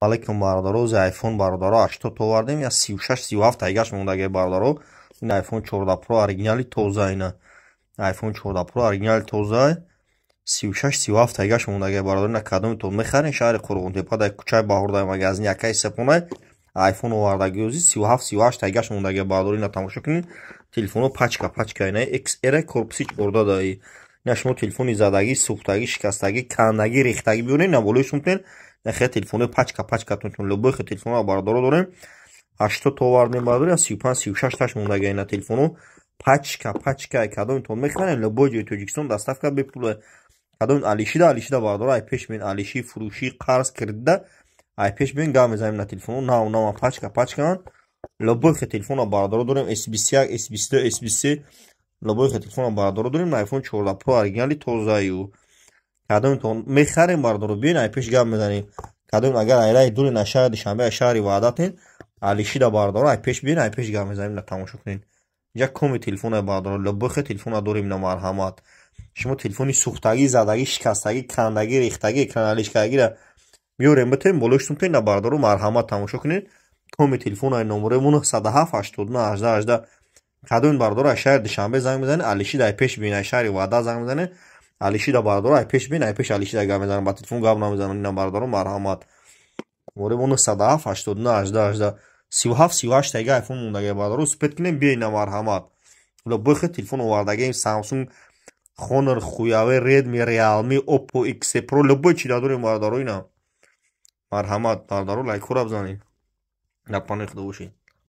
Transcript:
Алейкум, бародаро. Зи айфон, бародаро, 80 овардем, я 36, 37 тайгаш мондаги, бародаро. Ин айфон 14 Про, оригинали тоза. Ина айфон 14 Про, оригинали тоза, 36, 37 тайгаш мондаги, бародаро. Ина кадоми то мехарен, шаҳри Қурғонтепа, дар кӯчаи Баҳор, дар магазини якаи сепонай айфон овардаги. Ози 37, 38 тайгаш мондаги, бародаро. Ина тамошо кунед, телефоно пачка пачка. Ина XR, корпуси 14 даи. Ина шумо телефони задагӣ, сӯхтагӣ, шикастагӣ, кандагӣ, рехтагӣ биёред, на болои сумтен нахе телефони пачка пачкатон. Любой хе телефоно, бародаро, дорем. 80 овардем, бародаро, 35, 36 таш мондаги. Ина телефоно пачка пачка. Кадомитон мехарем, любой ҷои Тоҷикистон доставка бепула. Кадом алишида, алишида, бародаро, ай пеш мен алиши, фурӯшӣ, қарз, кредита, ай пеш мен гап мезанем. На телефоно нав нава, пачка пачкаан. Любой хе телефоно, бародаро, дорем: S21, S22, S23. Любой хе телефоно, бародаро, дорем. Айфон 14 Про, оригинали тозаю. Кадомитон мехарем, бародаро, биён, ай пеш гап мезанем. Кадом агар айраи дури на шаҳри Душанбе, шаҳри Ваҳдатен, алишида, бародаро, ай пеш биён, ай пеш гап мезанем. На тамошо кунед, инҷа коми телефона, бародаро, любой хе телефона дорем. На марҳамат, шумо телефони сӯхтагӣ, задагӣ, шикастагӣ, кандагӣ, рехтагӣ, экран алишкардагиро биёрем, битем болои сумтен. На бародаро, марҳамат, тамошо кунед, коми телефонаи номерои мо 907 89 18 18. Кадоми, бародаро, аз шаҳри Душанбе занг мезанед, алишида, ай пеш биён. Ай шаҳри Ваҳдат занг мезанед, алишида, бародаро, ай пеш биён, ай пеш алишида гап мезанам, ба телефон гап намезанам. Ина, бародаро, марҳамат, номерои мо 907 89 18 18. 37, 38 тайга айфон мондаги, бародаро, успеть кунем, биёин. На марҳамат, любой хе телефон овардагием: Samsung, Honor, Huawei, Redmi, Realme, Oppo X Pro, любой чи дорем, бародаро. Ина марҳамат, бародаро, лайкҳоро бизанед. Дар паноҳи Худо бошед.